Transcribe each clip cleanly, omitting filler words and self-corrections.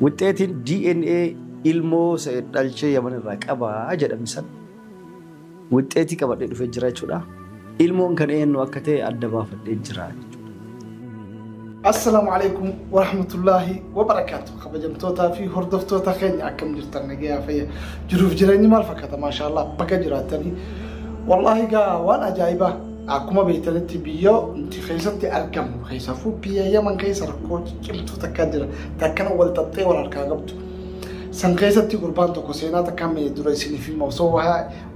Wixxeetiin DNA ilmoo dhalchee Yaman irraa qabaa jedhame san wixxeetii qabadhee dhufee jira jechuudha. Ilmoon kan eenyu akka ta'e adda baafadhee jira jechuudha. Assalaamu alaikum warahmatullaahi wabarakaatu. Kabajamtootaa fi hordoftoota keenya, akkam jirtan? Nagayaa, fayya, jiruuf jireenyi maal fakkaata? Maashaallah, bakka jiraattanii. Wallaahi gaa, waan ajaa'ibaa, akkuma beektanitti biyya nuti keessatti argamnu keessaafuu biyya Yaman keessa rakkoo cimtuu takkaa jira, takkana wal xaxxee wal harkaa qabdu. San keessatti gurbaan tokko seenaa takka mee dura isiniif hima. Osoo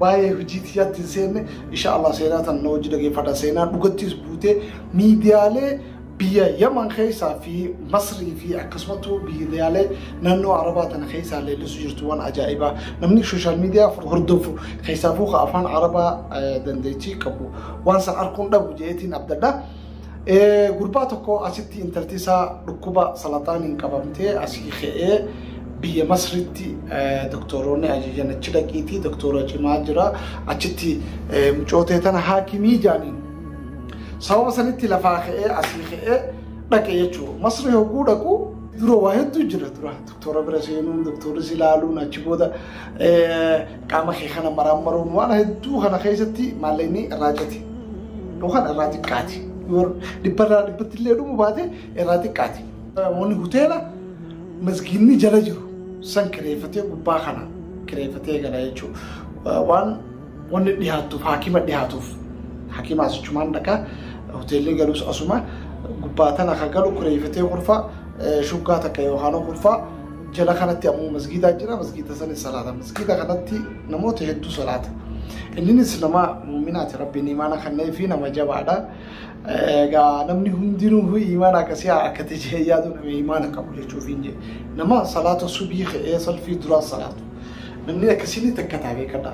waa'ee hojii xiyyaatti hin seenne, insha Allah, seenaa tan na hojii dhageeffadha. Seenaa dhugattis buutee miidiyaalee biyya Yaman keessaa fi Masrii fi akkasumattuu biyyaalee naannoo Arabaa tana keessaa leellisu jirtu, waan ajaa'ibaa. Namni social media hordofu, keessaafuu ka afaan Arabaa dandeettii qabu, waan san arguun dhabu jeetiin abdadha. Gurbaa tokko asitti intalti isaa dhukkuba salataaniin qabamtee asii ka'ee biyya Masritti doktoroonni ajajan achi dhaqiitii doktora cimaa jira, achitti mucootee tana haakimii jaaniin. Sababa sanitti lafaa ka'ee asii ka'ee dhaqe jechuudha. Masri hogguu dhaqu dura waa hedduu jira dura. Doktora bira seenuun, doktorris ilaaluun, achi booda qaama kee kana maraammaruun, waan hedduu kana keessatti maallaqni irraa cite. Yookaan irraa xiqqaati. Dhibbarraa dhibbatti illee dhumu baate irraa xiqqaati. Wanni hoteela masgiinni jala jiru san kireeffatee, gubbaa kana kireeffatee gala jechuudha. Waan wanni dhiyaatuuf, haakima dhiyaatuuf, haakima asichumaan dhaqaa, hoteelli galus asuma gubbaa tana ka galu kireeffatee kurfaa shuggaa takka yookaan kurfaa jala kanatti ammoo masgiidaa jira, masgiida sanis salaata. Masgiida kanatti namoota hedduu salaata. Inninis nama muuminaati, Rabbiin imaana kannee fi nama jabaadha. Egaa namni hundinuu imaana akkasii akkati jee yaadu, nama imaana qabu jechuuf hin jee. Nama salaata subii ka'ee salfii duraa salaatu. Namni akkasii takka taa'ee beekadha.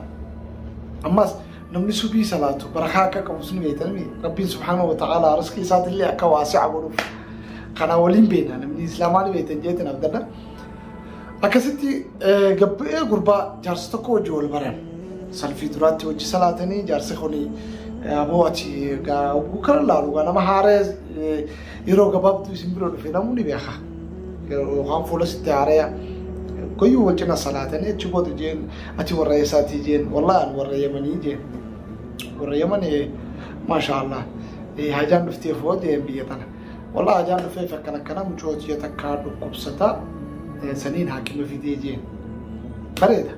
Ammas namni subii salaatu barakaa akka qabu sun beektanii, Rabbiin subhaanahu wa ta'ala riskii isaatillee akka waasi'a godhuuf. Kana waliin beekna, namni islaamaa ni beektan jeetiin abdadha. Akkasitti gabbu'ee gurbaa jaarsa tokko wajji wal baran. Salfii duraatti wajji salaatanii, jaarsi kuni, "Aboo, ati hogguu kana laalu nama haaree yeroo gabaabduu isin bira dhufe namni ni beeka. Yookaan fuula sitti haaree goyyuu." Wal cina salaatanii achi booda jeen, "Ati warra eessaatii?" jeen. "Wallaahi, ani warra Yamanii," jeen. "Warra Yamanii, maasha Allah. Hajaan dhufteef hoo?" jeen biyya tana. "Wallaahi, hajaan dhufeef, akkana akkana, mucootii takkaa dhukkubsata saniin haakima fidee," jeen. Bareeda.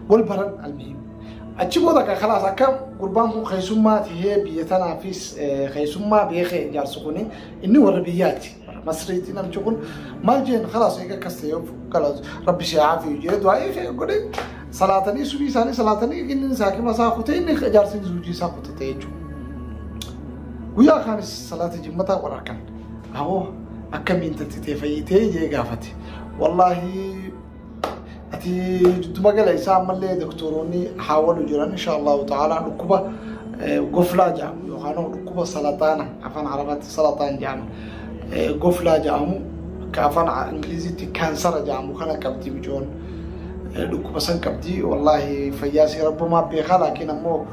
Wal baran almuhim. Achi booda ka khalaas akka gurbaan kun keessummaa tahee biyya tanaafis keessummaa beekee, jaarsi kuni inni warra biyyaati. Warra Masriitti namichi kun maal jeen, khalaas, eega akkas ta'e khalaas, Rabbi si haafiyu jee du'aa godhe. Salaatanii, subii isaanii salaatanii, inni haakima isaa kutee, inni jaarsi hojii isaa kutate jechuudha. Guyyaa kaanis salaata jimmataa wal harkan. "Aboo, akkamiin intalti ta'e, fayyitee?" jee gaafate. "Wallaahi, ati jidduma gala isaa ammallee doktoroonni haawalu jiran, insha Allahu ta'ala, dhukkuba goflaa jedhamu yookaan dhukkuba salataana, afaan Arabaatti salataan jedhama, goflaa jedhamu, akka afaan Ingiliziitti kaansara jedhamu kana qabdi micoon, dhukkuba san qabdi. Wallaahi, fayyaa si Rabbumaa beekaa, laakiin ammoo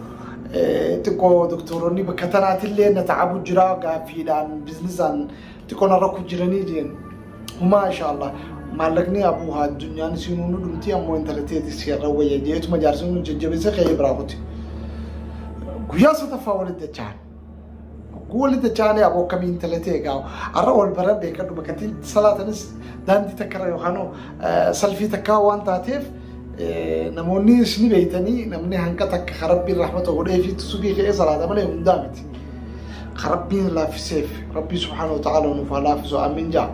xiqqoo doktoroonni bakka tanaatillee na ta'abu jira, gaaffiidhaan bizinisaan xiqqoo na rakku jiranii," jeen. "Humaa, insha Allah, maallaqni abuu haa addunyaan isinuu nu dhumti, ammoo intala teetis seerra wayya," jeetuma jaarsi nu jajjabeesse ka'ee biraa kuti. Guyyaa sadaffaa walitti dacha'an. Hogguu walitti dacha'anii, "Aboo, akkamii intala ta'e?" Gaa har'a wal baran beekadhu, bakka salaatanis daandii takkarra yookaan salfii takkaa waan taateef namoonni ni beeytanii, namni hanqa takka ka Rabbiin rahmata godhee fi subii ka'ee salaata malee hundaa miti. Ka Rabbiin laaffiseef, Rabbii subhaanahu wa ta'ala nuuf haa laaffisu, amiin jaa.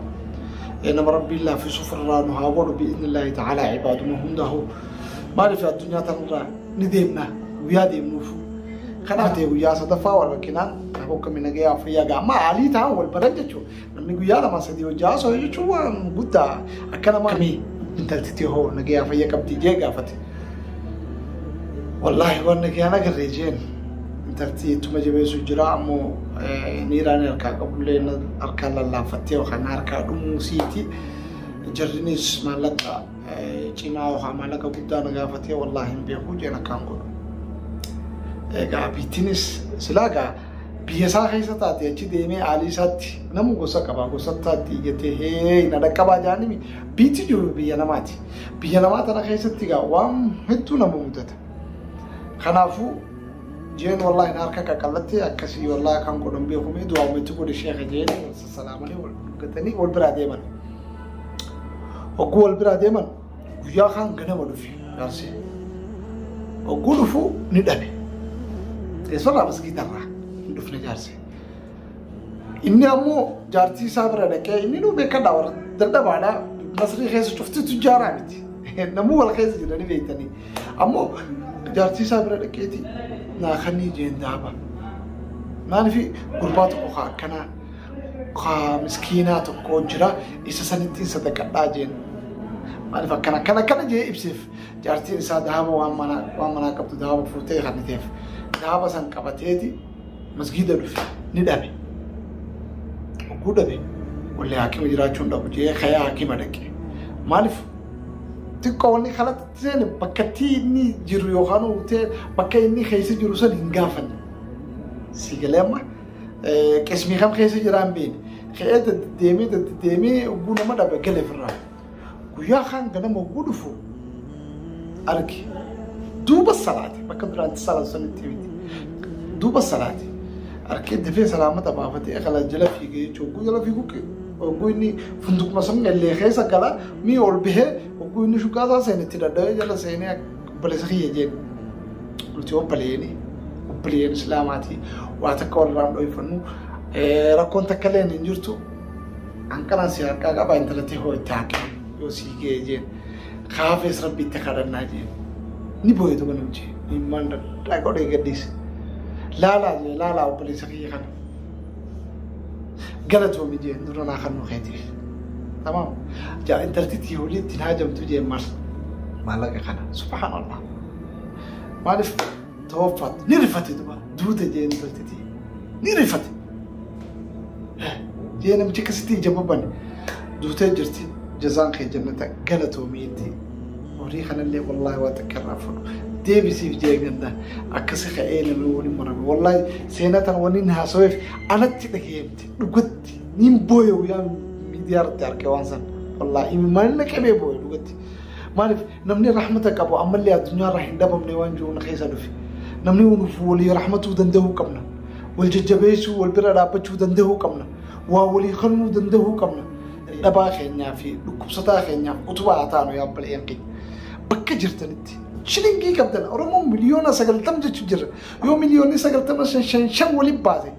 Nama Rabbiin laaffisuuf irraa nu haa godhu bi'idhnillaahi ta'ala, ibaaduma hundaa'u. Maaliif, addunyaa tanarraa ni deemna, guyyaa deemnuuf. Kanaaf ta'e guyyaa sadaffaa wal rakkinaan, "Aboo, akkamii, nagayaa, fayyaa?" Gaa amma haalii ta'an wal baran jechuudha. Namni guyyaa lama sadii hojii haasa'u jechuun waan guddaa akka nama. "Akkamii intalti hoo, nagayaa, fayya qabdi?" jee gaafate. "Wallaahi, waan nagayaan agarree," jeen. "Intalti ittuma jabeessu jira, ammoo niiraan harkaa qabullee harkaan lallaaffattee yookaan harkaa dhumuu siiti. Jarrinis maallaqa cimaa yookaan maallaqa guddaa na gaafatee, wallaahi hin beeku," jeen, "akkaan godhu." Egaa biittinis silaa gaa Biyya isaa keessa taate achi deemee haalli isaatti nama gosa qaba gosa taatti iyyatee hee na dhaqqabaa jaanimi biitti jiru biyya namaati. Biyya namaa tana keessatti egaa waan hedduu nama mudata. Kanaafuu jeen wallaahi na harka qaqallatti akkasii wallaahi kan godhan beekumee du'aa ummatti godhe sheekha jeen wal sassalaamanii wal dhuggatanii wal biraa deeman. Hogguu wal biraa deeman guyyaa kaan ganama dhufe jaarsi. Hogguu dhufu ni dhabe. Teessorraa masgiidarraa hin dhufne jaarsi. Inni ammoo jaartii isaa bira dhaqee inni nu beekadhaa warra dadhabaadhaa Masrii keessa cufti tujjaaraa miti. Namuu wal keessa jiranii beektanii. Ammoo jaartii isaa bira dhaqeeti naa kannii jeen daaba. Maaliif gurbaa tokko kaa akkanaa kaa miskiinaa tokko jira isa sanittiin sadaqadhaa jeen. Maaliif akkana akkana akkana jee ibseef jaartiin isaa daaba waan manaa qabdu daaba fuutee kanniteef daaba san qabateeti masgiida dhufe ni dhabe. Hogguu dhabe wallee haakima jiraachuun dhabu jee kayaa haakima dhaqe. Maaliif xiqqoo wanni kalatti seene bakka inni jiru yookaan utee bakka inni keessa jiru san hin gaafanne. Si galee amma qismii kam keessa jira hin beekne. Ka'ee deddeemee deddeemee hogguu nama dhabe gale ofirraa. Guyyaa kaan ganama hogguu dhufu arge. Duuba salaate bakka duraatti salaatu sanitti miti. Duuba salaate. Arkee dafee salaamata baafatee kala jala fiigee jechuudha. Hogguu jala fiiguu hogguu inni funduquma san gallee keessa gala mii ol bahee hogguu inni shugaa isaa seene itti dadhabee jala seenee obboleessa kiyya jeen. Nuti obboleeyni obboleeyyan islaamaati waa takka walirraan dho'ifannu rakkoon takka illee hin jirtu hanqanaan si harkaa qaba intalatti hoo itti haqe yoo sii ga'e jeen. Kaafees rabbi itti kadhannaa jeen. Ni boo'e tokko namichi immaan dadhaa godhee gadhiise. Laalaa jee laalaa obboleessa kiyya kana. Galatoomi jeen dura naa kan nu keetiif. Tamaam. Jaa intalti tii holii ittiin haajamtu jeen maal maallaqa kana. Subhaanallah. Maaliif tawaffaat ni rifate duba duute jeen intalti tii. Ni rifate. Jee namichi akkasitti ija babane duutee jirti jazaan kee jannata galatoomiitti. Horii kanallee wallaahi waa takka irraa fudhu. Deebisiif jee ganda akkasi ka'ee namni waliin marame. Wallaahi seenaa tan waliin haasaweef anatti dhaga'eemte dhugatti niin booye guyyaa miidiyaa irratti arge waan san. Wallaahi imimmaan na qabee booye dhugatti. Maaliif namni rahmata qabu ammallee addunyaa irraa hin dhabamne waan jiru na keessa dhufe. Namni nuuf walii rahmatuu danda'uu qabna. Wal jajjabeessuu wal bira dhaabbachuu danda'uu qabna. Waa walii kennuu danda'uu qabna. Dhabaa keenyaa fi dhukkubsataa keenyaaf utubaa haa taanu yaa obboleeyyan keenya. Bakka jirtanitti shilingii qabdan Oromoon 90,000,000 jechuun jira. Yoo 95,000,000 shan shan waliin baase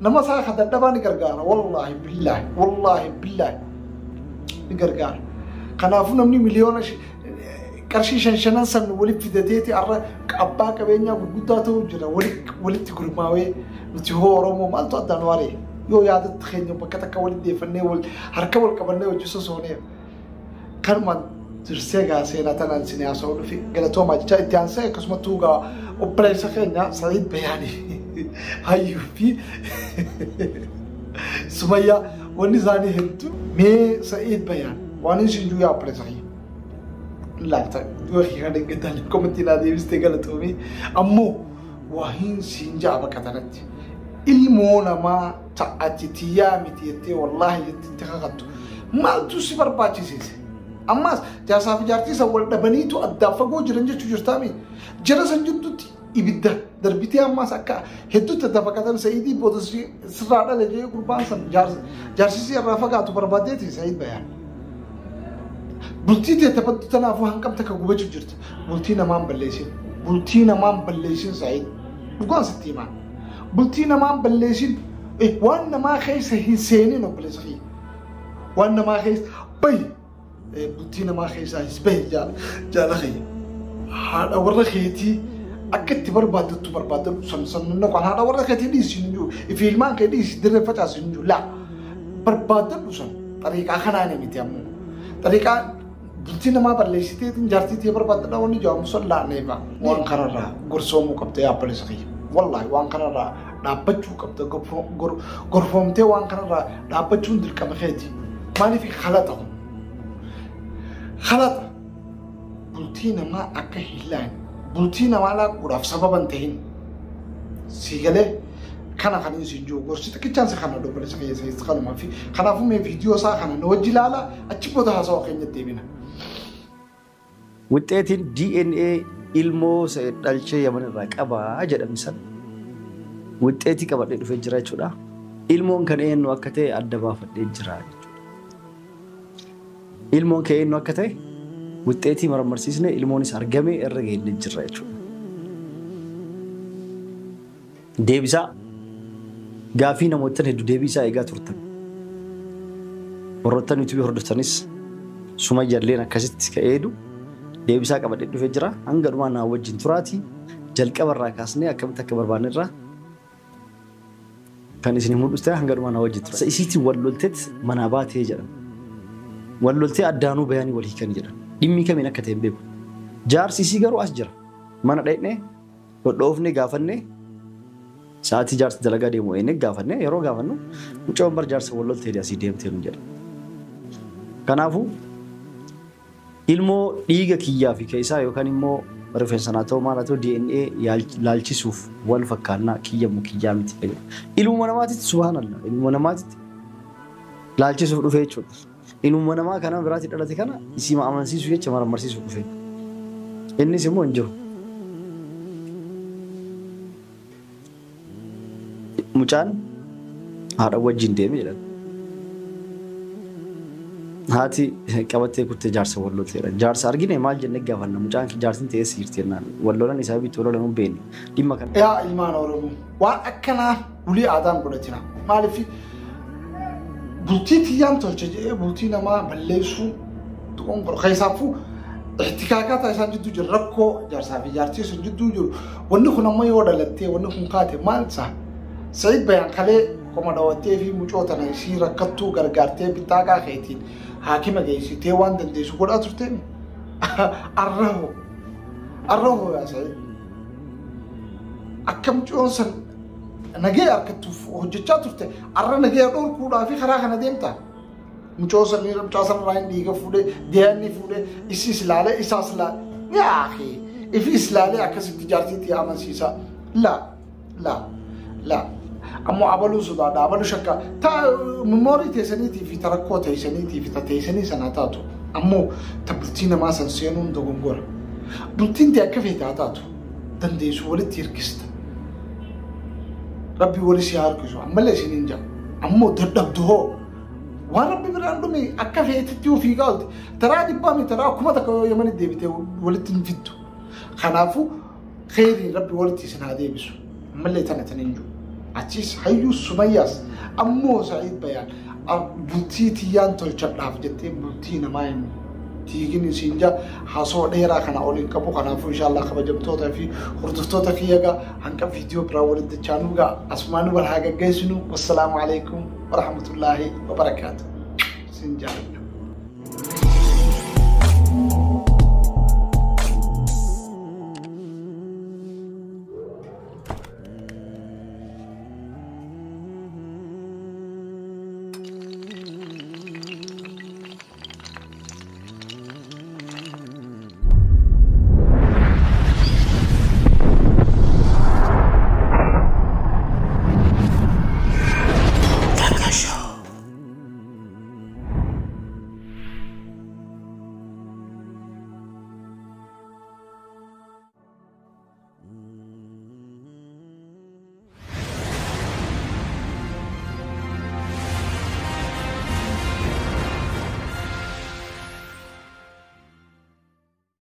nama isaa kan dadhabaa ni gargaara. Wallaahi billaahi wallaahi billaahi ni gargaara. Kanaafuu namni miliyoona qarshii shan shanan san walitti fidateeti har'a abbaa qabeenyaa gurguddaa ta'uu jira. Walitti gurmaawee nuti hoo Oromoo maaltu addaan waaree yoo yaadatti keenya bakka takka walitti deeffannee harka wal qabannee hojii sosoonee kanumaan dursee gaa seenaa tanaan isin haasa'uu dhufe galatoomaa jecha itti aansee akkasumattuu gaa obboleessa keenya Sa'iid Bayaanii hayyuu fi Sumayyaa wanni isaanii hedduu mee Sa'iid Bayaan waan isin jiru yaa obboleessa kiyya. Laata yoo kan eeggataan komentii naa deebistee galatoomii ammoo waa hin siin ja'a bakka tanatti. Ilmoo namaa ta'ati tiyyaa miti jettee wallaahi jettee itti kakattu maaltu si barbaachisiise? Ammas jaarsaa fi jaartii isa wal dhabaniitu addaan fagoo jiran jechuu jirtaami. Jara san jidduutti ibidda darbitee ammas akka hedduutti adda fagaatan Sa'iidii booda sirraa dhale jee gurbaan san jaarsisii irraa fagaatu barbaadeeti Sa'iid Bayaan. Bultii tee taphattu tanaafuu hanqam takka gubachuu jirti. Bultii namaan balleessin. Bultii namaan balleessin Sa'iid. Dhugaan sitti himaan. Bultii namaan balleessin. Waan namaa keessa hin seenin obboleessa kiyya. Waan namaa keessa bahi. Bultii namaa keessaa hin bahi jaala kiyya. Haadha warra keetii akka itti barbaaddattu barbaaddattu san san naqaan haadha warra keetii dhiisi hin jiru. Ifi ilmaan kee dhiisi dirree facaasi hin jiru. Laa barbaaddattu san xariiqaa kanaan miti ammoo. Xariiqaa bultii namaa balleessiteetiin jaartii tee barbaadadha wanni jedhamu sun laaneefa. Waan kanarraa gorsoomuu qabda yaa obboleessa kiyya. Wallaahi waan kanarraa dhaabbachuu qabda gorfoomtee waan kanarraa dhaabbachuun dirqama keeti. Maaliif halaxa kun? Halaxa bultii namaa akka hin laanne bultii namaa laaquudhaaf sababa hin ta'in. Si galee Kana kan isin jiru gorsi xiqqichaan si kana obboleessa kiyya Sa'iid kanumaa fi kanaafuu mee viidiyoo isaa kana nu wajji ilaala achi booda haasawaa keenya deebina. Wuxxeetiin DNA ilmoo Sa'iid dhalchee Yaman irraa qabaa jedhame sana wuxxeetii qabadhee dhufee jira jechuudha. Ilmoon kan eenyu akka ta'e adda baafadhee jira jechuudha. Ilmoon kan eenyu akka ta'e wuxxeetii marmarsiisne ilmoonis argame irra geenye jirra jechuudha. Deebisaa gaafii namoota hedduu deebisaa eegaa turtan. Warroottan yuutuubii hordoftanis Sumayyaalleen akkasitti ka'eedu deebisaa qabadhee dhufee jira. Hanga dhumaa naa wajjin turaatii jalqaba irraa kaasnee akkamitti akka barbaanne irraa kan isin mul'isu ta'e hanga dhumaa naa wajjin tura. Isiitiin wal lolteet manaa baatee jedhan. Wal loltee addaanuu bayaanii wal hiikan jedhan. Dhimmi kamiin akka ta'e hin beeku. Jaarsi isii garuu as jira. Mana dhaqnee dhodhoofnee gaafannee sa'aatii jaarsi dalagaa deemu eenyee gaafannee yeroo gaafannu mucaan bar jaarsa wal loltee asii deemtee nu jedha. Kanaafuu ilmoo dhiiga kiyyaa fi keessaa yookaan immoo rifeensa naa ta'u maal haa ta'u DNA laalchisuuf wal fakkaannaa kiyyamu kiyyaa miti. Ilmuma namaatitti subhaanallah ilmuma namaatitti laalchisuuf dhufe jechuudha. Ilmuma namaa kana biraatti dhalate kana isima amansiisuu jecha marmarsiisuuf dhufe. Innis immoo hin jiru. Mucaan haadha wajjin deeme jedhan. Haati qabattee kuttee jaarsa wal lolteedha. Jaarsa argine maal jennee gaafanna mucaan jaarsin ta'ee siirti jennaan. Wal lolan isaa bitti wal lolan hin beekne. Dhimma kana. Yaa ilmaan Oromoo waan akkanaa bulii aadaan godhatina. Maaliif bultii tiyyaan tolche jedhee bultii namaa balleessuu xiqqoon keessaafuu ihtikaakaa isaan jidduu jiru rakkoo jaarsaa fi jaartii sun jidduu jiru wanni kun amma yoo dhalattee wanni kun kaate maal isaa Sa'iid Bayaan kalee koma dhawattee fi mucoo tana isii rakkattuu gargaartee bitaaqaa keetiin haakima geessitee waan dandeessu godhaa turteen arraho arraho yaa Sa'iid akka mucoon san nagee harkattuuf hojjechaa turte arra nagee dhorkuudhaa fi karaa kana deemta. Mucoo san mucaa san irraa hin dhiiga fuudhee dee'anni fuudhee isiis ilaalee isaas ilaalee yaa akhi ifiis ilaalee akkasitti jaartiitti amansiisa laa laa laa ammoo abaluu sodaadha abaluu shakka ta memoorii teessaniitii fi ta rakkoo teessaniitii fi ta teessanii sanaa taatu ammoo ta bultii namaa san seenuun dogongora bultiin tee akka feete haa taatu dandeessu walitti hirkista rabbi wali si harkisu ammallee isiniin jaa ammoo dadhabdu hoo waan rabbi biraan dhume akka feetetti ofii gaalte taraa dhibbaa mi taraa 1000 yoo yamani deebite walitti hin fiddu kanaafuu kheyriin rabbi walitti isin haa deebisu ammallee tana tan hin jiru achis hayyuu Sumayyaas ammoo Sa'iid Bayaan bultii tiyyaan tolchadhaaf jettee bultii namaa hin diigin isiin jaa haasoo dheeraa kana ol hin qabu kanaafuu inshaallah kabajamtoota fi hordoftoota kiyya gaa hanqa viidiyoo biraa walitti dachaanuu gaa asumaan wal haa gaggeessinu wassalaamu alaikum warahmatullaahi wabarakaatu sin jaalladha.